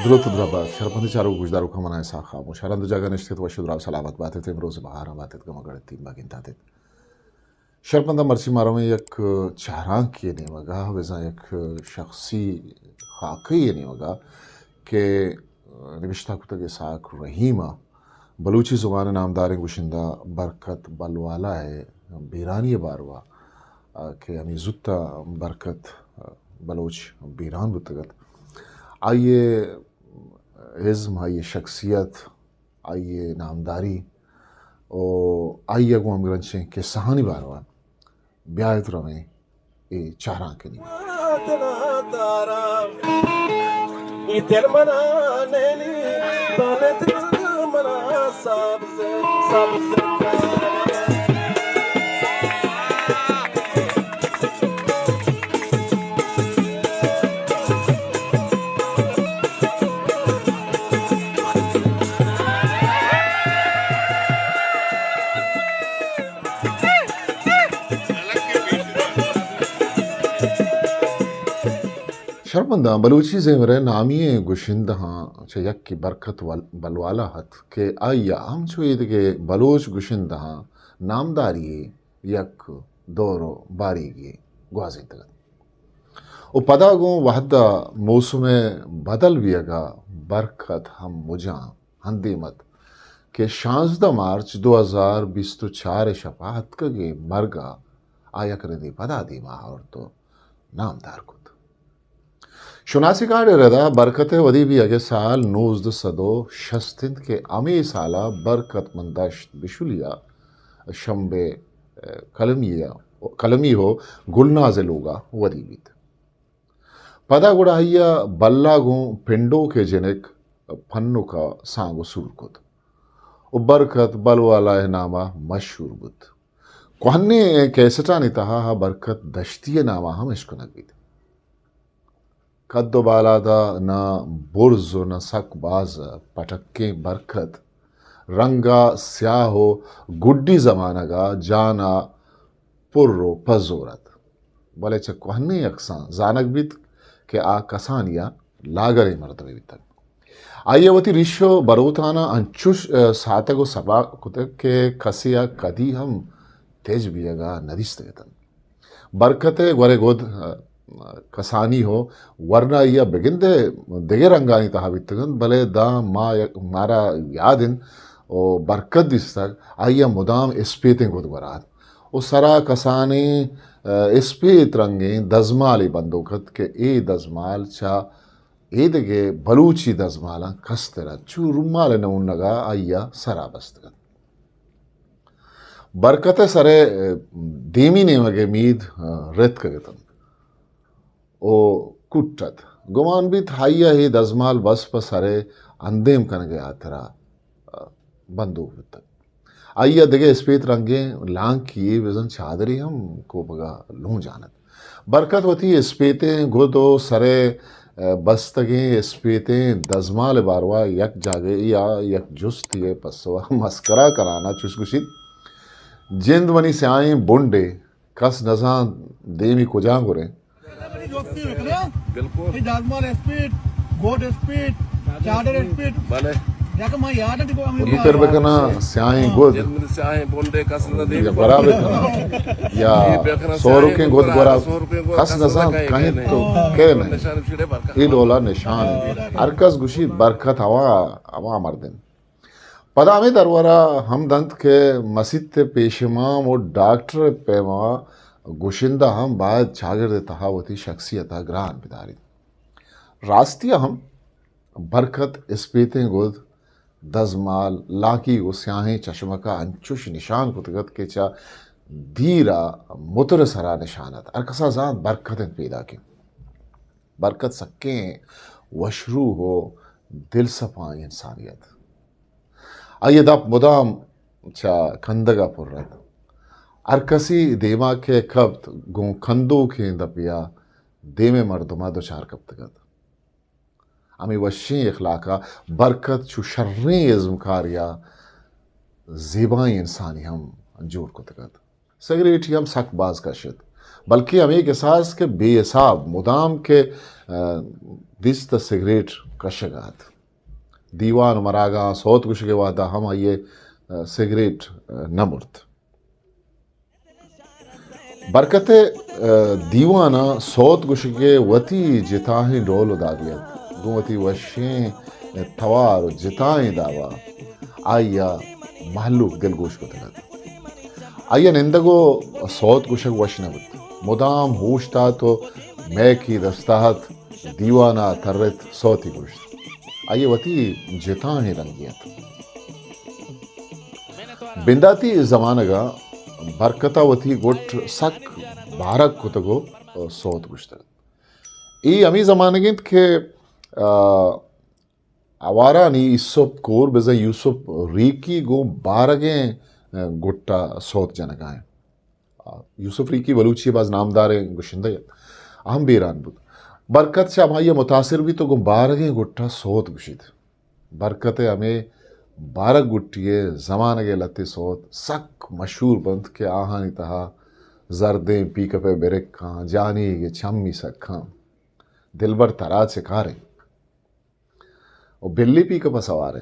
زرت درا بات، شرپندیں چاروک گوشداروکاں، من آں اسحاق خاموش۔ ہر ہند ءُ جاگہ نشت ات، وش ءُ دراہ سلامت بات ات، امروز بہاراں بات ات، گم ءُ گڑ ات، تیمبا گندات ات۔ شرپنداں، مرچی ما رویں یک چارانکے ءِ نیمگ ءَ، بزاں یک شخصی خاکے ءِ نیمگ ءَ کہ نبشتہ کتگ اسحاق رحیم ءَ، بلوچی زبان ءِ نامداریں گشندہ برکت بلوالا ءِ بیرانی ءِ باروا، آ، کہ ہمے زوت ءَ برکت، آ، بلوچ بیران بوتگ ات۔ آئی ءِ ازم، آئی ءِ شخصیت، آئی ءِ نامداری ءُ آئی ءَ گوں ہمگرنچیں کسہانی باروا بیا ات رویں اے چارانک ءِ نیمگ ءَ۔ اے دل منا نینی، بلے دل منا سبز، سبز۔ شرپنداں، بلوچی زیمر ءِ نامی ئیں گشندہاں چہ یکے برکت ول-، بلوالا ات کہ آئی ءَ ہمچو ایدگہ بلوچ گشندہاں نامداری ءِ یک دور ءُ باریگے گوازینتگ ات۔ ءُ پدا گوں وہد ءَ موسم ءِ بدل بیگ ءَ برکت ہم مجاں ہندیم ات کہ شانزدہ مارچ دو ہزار بیست ءُ چار ءِ شپ ءَ اتکگیں مرگ ءَ آ یک رندے پدا دیم ءَ آورت ءُ نامدار کت۔ شناسی کارڈ ءِ ردا برکت ءِ ودی بیگ ءِ سال نوزدہ سد ءُ شست انت کہ ہمے سال ءَ برکت من دشت بشلی ءَ شمبے، ءَ، کلمی ءَ، کلمی ءُ گلناز ءِ لوگ ءَ ودی بیت۔ پدا گڑا آئی ءَ بلا گوں پنڈوک ءِ جنک پنک ءَ سانگ ءُ سور کت ءُ برکت بلوالا ءِ نام ءَ مشہور بوت۔ کوہنیں کیسٹانی تہا برکت دشتی ءِ نام ءَ ہم اشکنگ بیت۔ قد ءُ بالاد ءَ نہ برز ءُ نہ سک باز، پٹکیں برکت، رنگ ءَ سیاہ ءُ گڈی زمانگ ءَ جان ءَ پر ءُ پزور ات، بلے چہ کوہنیں عکساں زانگ بیت کہ آ کسانی ءَ لاگریں مردمے بیتگ۔ آئی ءَ وتی ریش ءُ بروتاناں انچوش، ءَ، ساتگ ءُ سپا کتگ کہ کسے ءَ کدی ہم تج بیگ ءَ نہ دیستگ اتنت۔ برکت ءِ گور ءِ گد، ءَ، کسانی ءُ ورنائی ءَ بگندے دگہ رنگانی تہا بیتگ انت، بلے داں ما یک، مارا یاد انت ءُ برکت دیستگ، آئی ءَ مدام اسپیتیں گد گورا ات ءُ سرا کسانیں، ءَ، اسپیت رنگیں دزمالے بندوک ات کہ اے دزمال چہ ایدگہ بلوچی دزمالاں کستر ات، چو رومال ءِ نمونگ ءَ آئی ءَ سرا بستگ ات۔ برکت ءِ سر ءِ دیمی نیمگ ءِ مید، ءَ، رتکگ اتنت ءُ کٹ ات۔ گمان بیت آئی ءَ اے دزمال بس پہ سر ءِ اندیم کنگ ءِ ہاترا، ءَ، بندوک بوتگ۔ آئی ءَ دگہ اسپیت رنگیں لانکی یے بزاں چادرے ہم کوپگ ءَ لونجان ات۔ برکت وتی اسپیتیں گد ءُ سر ءَ، ءَ، بستگیں اسپیتیں دزمال ءِ باروا یک جاگہے ءَ یک جستے ءِ پسو ءَ مسکرا کنان ءَ چوش گوشیت، جند منی سیاہیں بنڈے، کس نزانت دیمی کجام گوریں۔ بالکل۔ اے دزمال اسپیت، گد اسپیت، چادر اسپیت۔ بلے۔ یک ما یاد انت کہ ہمے پتر بکناں سیاہیں گد۔ جند منی سیاہیں بنڈے، کس نزانت دیمی یا گورا بکناں۔ یا سورکیں گد گورا، کس نزانت کہیں تو کئے نہ۔ اے ڈولا نشان انت۔ ہر کس گوشیت برکت ہما، ہما مرد انت۔ پدا ہمے درور ءَ ہم دنت کہ مسیت ءِ پیش امام ءُ ڈاکٹر ءِ پیما گشندہ ہم باید چاگرد ءِ تہا وتی شخصیت ءَ گران بداریت۔ راستی ءَ ہم برکت اسپیتیں گد، دزمال، لانکی ءُ سیاہیں چشمک ءَ انچوش نشان کتگ ات کہ چہ دیر ءَ متر ءِ سرا نشان ات۔ ہر کس ءَ زانت برکت انت پیداکیں۔ برکت سکیں وشروح ءُ دلسپائیں انسانے ات۔ آئی ءِ دپ مدام چہ کندگ ءَ پر ات۔ ہر کسی دیما کہ کپت، گوں کندوکیں دپے ءَ دیم ءِ مردم ءَ دچار کپتگ ات۔ ہمے وشیں اخلاق ءَ برکت چو شریں ازمکارے ءَ زیبائیں انسانے ہم جوڑ کتگ ات۔ سگریٹے ہم سک باز کشت۔ بلکیں ہمے کساس کہ بے حساب مدام کہ، آ، دیست سگریٹ کشگ ءَ ات۔ دیوان ءُ مراگاں سوت گوشگ ءِ وہد ءَ ہم آئی ءِ، آ، سگریٹ، آ، نہ مرت۔ برکت ءِ، آ، دیوان ءَ سوت گوشگ ءِ وتی جتاہیں ڈول ءُ دابے ات۔ گوں وتی وشیں توار ءُ جتائیں داب ءَ آئی ءَ مہلوک دلگوش کتگ ات۔ آئی ءَ نندگ ءُ سوت گوشگ وش نہ بوت۔ مدام اوشتات ءُ مئیکی دست ءَ ات، دیوان ءَ ترت، سوتی گوشت۔ آئی ءِ وتی جتاہیں رنگے ات۔ بنداتی زمانگ ءَ برکت ءَ وتی گٹ سک بارگ کتگ ءُ سوت گوشتگ۔ اے ہمے زمانگ انت کہ، آ، ہوارانی ایسپ کور بزاں یوسف ریکی گوں بارگیں، آ، گٹ ءَ سوت جنگ ءَ انت۔ آ، یوسف ریکی بلوچی ءِ باز نامداریں گشندہ ات، ہم بیران بوت۔ برکت چہ ہمائی ءَ متاثر بیت ءُ گوں بارگیں گٹ ءَ سوت گوشیت۔ برکت ءِ ہمے بارگ گٹی ءِ زمانگ ءِ لہتے سوت سک مشہور بنت کہ آہانی تہا زردیں پیکپ ءِ برکاں، جانیگ ءِ چمی سکاں، دلبر ترا چہ کاریں ءُ بلی پیکپ ءَ سواریں۔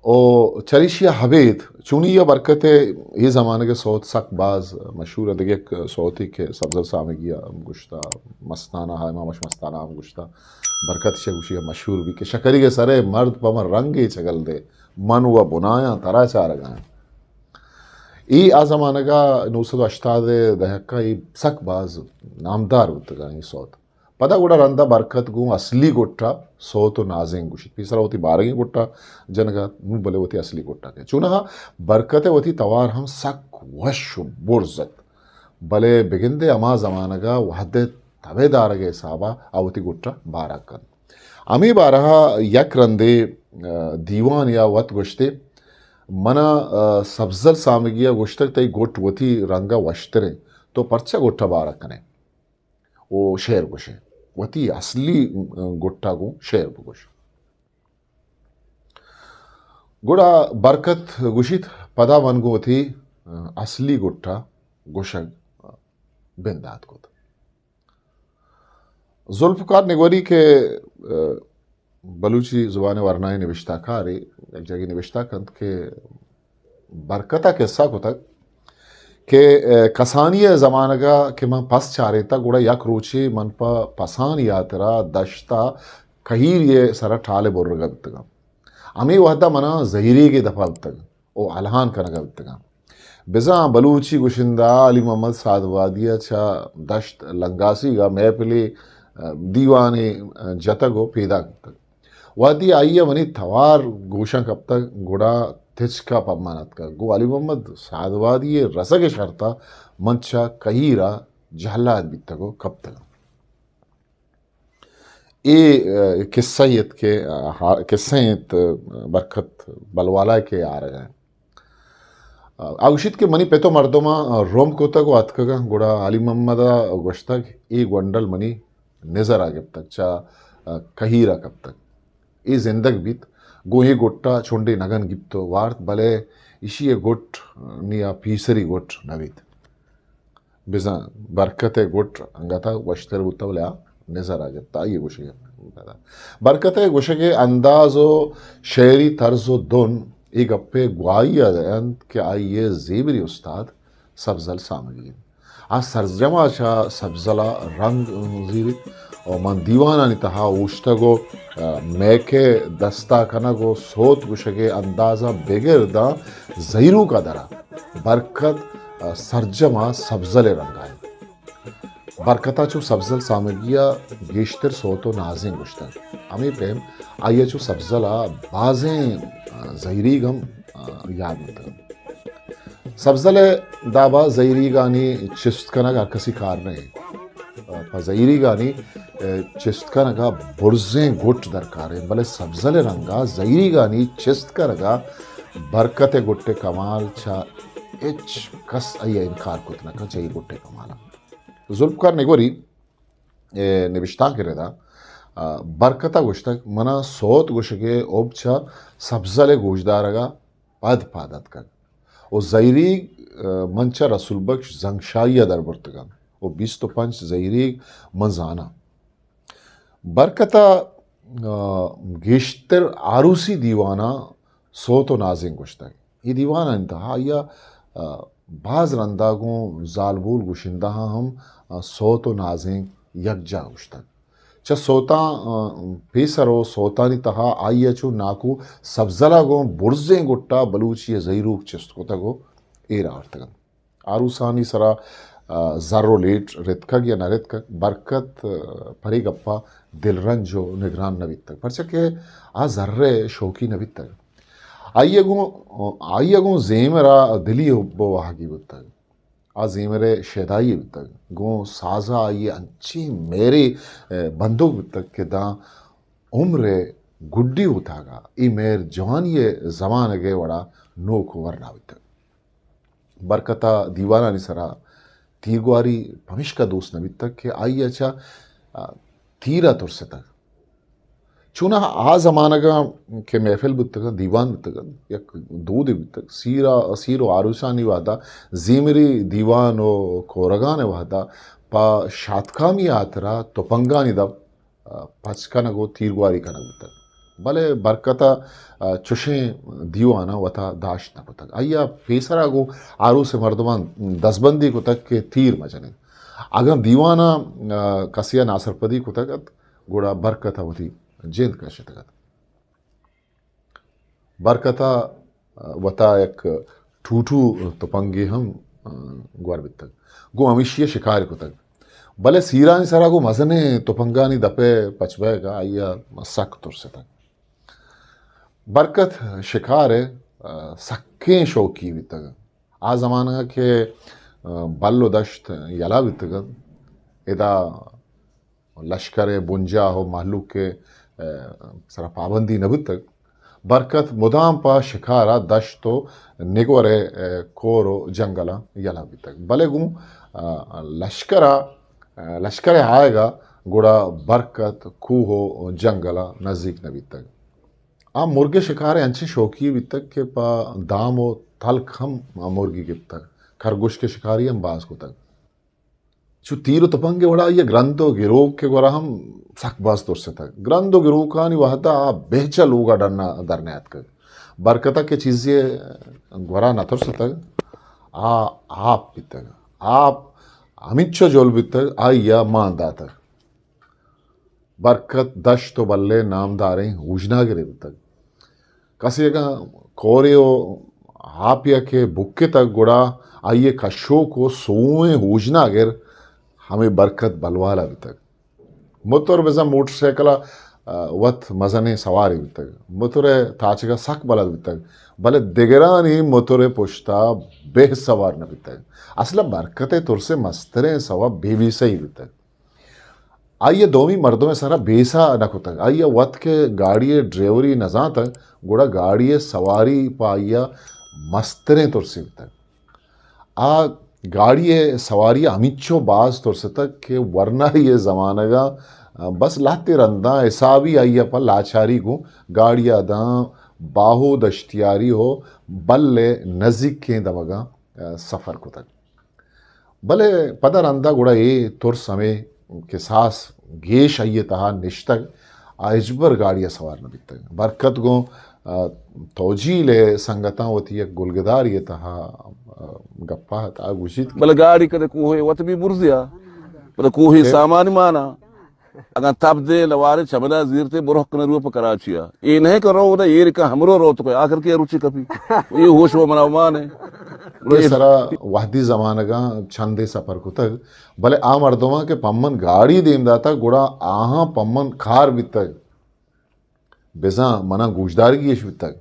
ءُ چریشی ءَ ابید چونی ءَ برکت ءِ اے زمانگ ءِ سوت سک باز مشہور انت۔ دگہ یک سوتے کہ سبزل سامگی ءَ ہم گوشتہ، مستانہ ءَ، امام اش مستانہ ءَ ہم گوشتہ، برکت چہ گوشی ءَ مشہور بی کہ شکریگ ءِ سر ءَ مرد پہ من رنگے چگل دے، من و بنایاں ترا چارگ ءَ آں۔ اے آ زمانگ ءَ نو سد ءُ ہشتاد ءِ دہک ءَ اے سک باز نامدار بوتگ اَنت اے سوت۔ پدا گڑا رندا برکت گوں اصلی گٹ ءَ سوت ءُ نازینگ گوشیت۔ پیسرا وتی بارگیں گٹ ءَ جنگ ءَ ات، نوں بلے وتی اصلی گٹ ءَ کئیت۔ چوناہا برکت ءِ وتی توار ہم سک وش ءُ برز ات، بلے بگندے ہما زمانگ ءَ وہد ءِ تب ءِ دارگ ءِ حساب ءَ آ وتی گٹ ءَ بارگ کنت۔ ہمے بارہ ءَ یک رندے، آ، دیوانے ءَ وت گوشتے، من ءَ، آ، سبزل سامگی ءَ گوشتگ، تئی گٹ وتی رنگ ءَ وشتر انت، تو پرچا گٹ ءَ بارگ کن ئے؟ ءُ شعر گوش ئے۔ وتی اصلی گٹ ءَ گوں شعر بگوش۔ گڑا برکت گوشیت، پدا من گوں وتی اصلی گٹ ءَ گوشگ بندات کت۔ ذوالفقار نگوری کہ، آ، بلوچی زبان ءِ ورنائیں نبشتہ کارے، یک جاگہے نبشتہ کنت کہ برکت ءَ کسہ کتگ کہ، آ، کسانی ءِ زمانگ ءَ کہ من پس چارینتگ، گڑا یک روچے من پہ پسانی ہاترا دشت ءَ کہیرے ءِ سرا ٹالے برگ ءَ بیتگاں۔ ہمے وہد ءَ من ءَ زہیریگے دپ ءَ بیتگ ءُ الہان کنگ ءَ بیتگاں۔ بزاں بلوچی گشندہ علی محمد سعدآبادی ءَ چہ دشت لنگاسیگ ءَ محفلے، آ، دیوانے، آ، جتگ ءُ پیداک بیتگ۔ وہدے آئی ءَ منی توار گوشاں کپتگ، گڑا تچک ءَ پہ من اتکگ۔ گوں علی محمد سعدآبادی ءِ رسگ ءِ شرت ءَ من چہ کہیر ءَ جہلاد بیتگ ءُ کپتگاں۔ اے، آ، کسہ ات کہ، آ، ہا-، کسہ ات، آ، برکت بلوالا کہ آرگ ءَ۔ آ، آ گوشیت کہ منی پت ءُ مردماں، آ، رمب کتگ ءُ اتکگاں، گڑا علی محمد ءَ گوشتگ، اے گونڈل منی نظر ءَ گپتگ، چہ، آ، کہیر ءَ کپتگ۔ اے زندگ بیت، گوں اے گٹ ءَ چنڈے نگن گپت ءُ وارت، بلے ایشی ءِ گٹ، آ، نی آ پیسری گٹ نہ بیت۔ بزاں برکت ءِ گٹ انگت ءَ وشتر بوتہ، بلے آ نظر ءَ گپت، آئی ءِ گوشگ ءَ۔ برکت ءِ گوشگ ءِ انداز ءُ شعری طرز ءُ دن اے گپ ءِ گواہی ءَ دئینت کہ آئی ءِ زیمری استاد سبزل سامگی انت۔ آ سرجم ءَ چہ سبزل ءَ رنگ زیریت ءُ من دیوانانی تہا اوشتگ ءُ، آ، مئیک ءِ دست ءَ کنگ ءُ سوت گوشگ ءِ انداز ءَ بگر داں زہیروک ءَ درا برکت، آ، سرجم ءَ سبزل ءِ رنگ ءَ انت۔ برکت ءَ چو سبزل سامگی ءَ گیشتر سوت ءُ نازینگ گوشتگ۔ ہمے پیم آئی ءَ چو سبزل ءَ بازیں، آ، زہیریگ ہم، آ، یاد بوتگ انت۔ سبزل ءِ داب ءَ زہیریگانی چست کنگ ہر کسی کار نہ انت۔ پہ زہیریگانی، اے، چست کنگ ءَ برزیں گٹ درکار انت، بلے سبزل ءِ رنگ ءَ زہیریگانی چست کنگ ءَ برکت ءِ گٹ ءِ کمال چہ ہچ کس آئی ءَ انکار کت نہ کنت، چہ اے گٹ ءِ کمال ءَ۔ ذوالفقار نگوری ءِ نبشتانک ءِ ردا، آ، برکت ءَ گوشتگ، من ءَ سوت گوشگ ءِ حب چہ سبزل ءِ گوشدارگ ءَ پد پاد اتکگ ءُ زہیریگ من چہ رسول بخش زنگشاہی ءَ در برتگ اَنت ءُ بیست ءُ پنچ زہیریگ من زاناں۔ برکت ءَ، آ، گیشتر آروسی دیواناں سوت ءُ نازینک گوشتگ۔ اے دیوانانی تہا آئی ءَ، آ، باز رندا گوں زالبول گشندہاں ہم، آ، سوت ءُ نازینک یکجاہ گوشتگ۔ چہ سوتاں، آ، پیسر ءُ سوتانی تہا آئی ءَ چو ناکو سبزل ءَ گوں برزیں گٹا بلوچی ءِ زہیروک چست کتگ ءُ ایر آورتگ اَنت۔ آروسانی سرا، آ، زر ءُ لیٹ رتکگ یا نہ رتکگ، برکت، آ، پرے گپا دلرنج ءُ نگران نہ بیتگ، پرچا کہ آ زر ءِ شوقی نہ بیتگ۔ آئی ءَ گوں، آئی ءَ گوں زیمر ءَ دلی حب ءُ واہگی بوتگ۔ آ زیمر ءِ شیدائی بیتگ۔ گوں ساز ءَ آئی ءَ انچیں مہرے، آ، بندوک بیتگ کہ داں عمر ءِ گڈی اوتاگ ءَ اے مہر جوانی ءِ زمانگ ءِ وڑا نوک ءُ ورنا بیتگ۔ برکت ءَ دیوانانی سرا تیرگواری پمیشکا دوست نہ بیتگ کہ آئی ءَ چہ، آ، تیر ءَ ترستگ۔ چوناہا آ زمانگ ءَ کہ محفل بوتگ اَنت، دیوان بوتگ اَنت، یک دودے بوتگ۔ سیر ءَ، سیر ءُ آروسانی وہدا، زیمری دیوان ءُ کورگان ءِ وہدا پہ شاتکامی ءِ ہاترا تپنگانی دپ پچ کنگ ءُ تیرگواری کنگ بوتگ، بلے برکت ءَ، آ، چشیں دیواناں وتا داشت نہ کتگ۔ آئی ءَ پیسرا گوں آروس ءِ مردماں دزبندی کتگ کہ تیر مہ جن اِت۔ اگاں دیواناں، آ، کسے ءَ ناسرپدی کتگ اَت، گڑا برکت ءَ وتی جند کشتگ اَت۔ برکت ءَ وتا یک ٹوٹو تپنگے ہم، آ، گور بیتگ۔ گوں ہمیشی ءَ شکار کتگ۔ بلے سیرانی سرا گوں مزنیں تپنگانی دپ ءِ پچ بئیگ ءَ آئی ءَ سک ترستگ۔ برکت شکار ءِ، آ، سکیں شوقی بیتگ۔ آ زمانگ ءَ کہ، آ، بل ءُ دشت یلہ بیتگ اَنت، ادا لشکر ءِ بنجاہ ءُ مہلوک ءِ، آ، سرا پابندی نہ بوتگ۔ برکت مدام پہ شکار ءَ دشت ءُ نگور ءِ، آ، کور ءُ جنگلاں یلہ بیتگ۔ بلے گوں، آ، لشکر ءَ، آ، لشکر ءِ آیگ ءَ گڑا برکت کوہ ءُ جنگلاں نزیک نہ بیتگ۔ آ مرگ ءِ شکار ءِ انچیں شوقی بیتگ کہ پہ دام ءُ تلک ہم آ مرگی گپتگ۔ کرگوشک ءِ شکاری ہم باز کتگ۔ چو تیر ءُ تپنگ ءِ وڑا آئی ءَ گرند ءُ گروک ءِ گورا ہم سک باز ترستگ۔ گرند ءُ گروکانی وہدا آ بہ چہ لوگ ءَ ڈن ءَ در نیاتکگ۔ برکت ءَ کہ چیزے ءِ گورا نہ ترستگ، آ آپ بیتگ۔ آپ ہمینچو جہل بیتگ، آئی ءَ مان داتگ۔ برکت دشت ءُ بل ءِ نامداریں ہوژناگرے بوتگ۔ کسے اگاں کورے ءُ آپے ءَ کہ بکتگ، گڑا آئی ءِ کشوک ءُ سوئیں ہوژناگر ہمے برکت بلوال ءَ بیتگ۔ متر بزاں موٹر سائیکل ءَ، آ، وت مزنیں سوارے بیتگ۔ متر ءِ تاچگ ءَ سک بلد بیتگ، بلے دگرانی متر ءِ پشت ءَ بہ سوار نہ بیتگ۔ اصل ءَ برکت ءِ ترس ءِ مستریں سوب بے ویسہی بیتگ۔ آئی ءَ دومی مردم ءِ سرا بیسہ نہ کتگ۔ آئی ءَ وت کہ گاڑی ءِ ڈرائیوری نہ زانتگ، گڑا گاڑی ءِ سواری پہ آئی ءَ مستریں ترسے بوتگ۔ آ گاڑی ءِ سواری ءَ ہمینچو باز ترستگ کہ ورنائی ءِ زمانگ ءَ بس لہتے رنداں حسابی آئی ءَ پہ لاچاری گوں گاڑی ءَ داں باہو دشتیاری ءُ بل ءِ نزیکیں دمگاں سفر کتگ۔ بلے پدا رندا گڑا اے ترس ہمے کساس گیش آئی ءِ تہا نشتگ، آ ہچبر گاڑی ءَ سوار نہ بیتگ۔ برکت گوں، آ، توجیل ءِ سنگتاں وتی یک گلگداری ءِ تہا، آ، گپا ات، آ گوشیت کہ بلے گاڑی کدے کوہے وت بی برزیا، بلے کوہے سامان مانا۔ اگاں تب دے لوارے چمدا زیرتے برہک نہ رو پہ کراچی ءَ۔ اے نہ کہ رو نہ ایر کہ ہمرو رو تو آخر کے روچی کپی۔ اے ہوش و منا مان ہے۔ اے سرا وہدی زمانگاں چندے سفر کتگ، بلے آ مردماں کہ پمن گاڑی دیم داتگ، گڑا آہاں پمن کار بیتگ۔ بزاں منا گوشدارگی اش بیتگ۔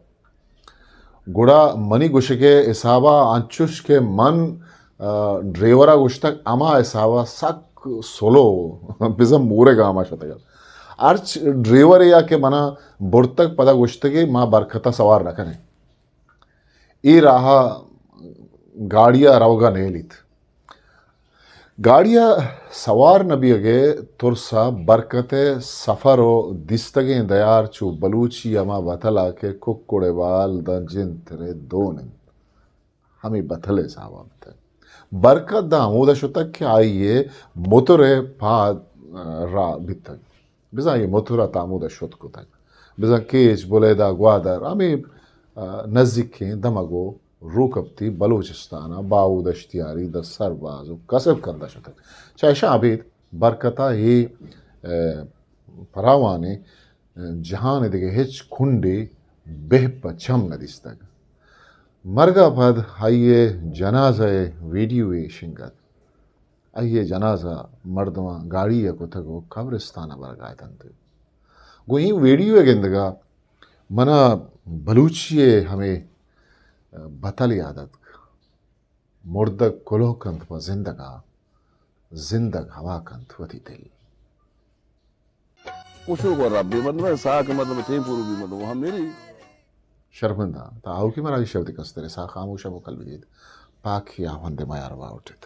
گڑا منی گوشگ ءِ حساب ءَ انچش کہ من، آ، ڈرائیور ءَ گوشتگ، ہما حساب ءَ سک سلو، بزاں مورے گام ءَ شتگ ات۔ ہرچ ڈرائیورے ءَ کہ منا برتگ، پدا گوشتگے ما برکت ءَ سوار نہ کنیں۔ اے راہ ءَ گاڑی ءَ روگ ءَ نیلیت۔ گاڑی ءَ سوار نہ بیگ ءِ ترس ءَ برکت ءِ سفر ءُ دیستگیں دیار چو بلوچی ہما بتل ءَ کہ ککڑ ءِ بال داں جنتر ءِ دون انت۔ ہمے بتل ءِ حساب ءَ بوتگ۔ برکت داں ہمودا شتگ کہ آئی ءِ متر ءِ پاد، ءَ، را بیتگ۔ بزاں آئی ءِ متر ءَ تاں ہمودا شت کتگ۔ بزاں کیچ، بلیدہ، گوادر، ہمے، ءَ، نزیکیں دمگ ءُ روکپتی بلوچستان ءَ باہو دشتیاری داں سرباز ءُ کسب کندا شتگ۔ چہ اشاں ابید برکت ءَ اے، ءَ، پراوانیں جہان ءِ دگہ ہچ کنڈے بہ پہ چم نہ دیستگ۔ مرگ ءَ پد آئی ءِ جنازہ ءِ ویڈیو یے شنگ ات۔ آئی ءِ جنازہ مردماں گاڑی ءَ کتگ ءُ قبرستان ءَ برگ ءَ اتنت۔ گوں اے ویڈیو ءِ گندگ ءَ من ءَ بلوچی ءِ ہمے بتل یاد اتک۔ مردگ کلوہ کنت پہ زندگ ءَ، زندگ ہوا کنت وتی دل۔ کشوک ءُ ربی مردم ءَ، ساک مردم ءَ، ٹیم پورو بی مردم ءَ، ہم میری۔ شرمندہ، تا آؤکیں مراگش ءَ وتی کستر ءِ ساہ خاموش ءَ مکل بدیت۔ پاکی آوند ءِ میار باہوٹ ایت۔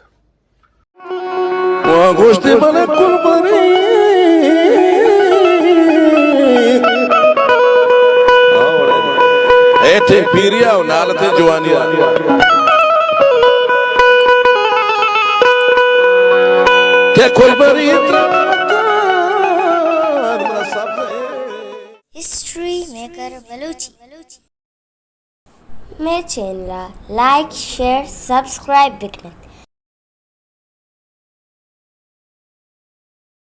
وا گوشتے من قربانی۔ اے تھے پیریا ءُ نالتے جوانیا۔ کہ قربانی ترا ہسٹری میکر بلوچی۔ مئے چینل ءَ لائک، شیئر، سبسکرائب بکن ات۔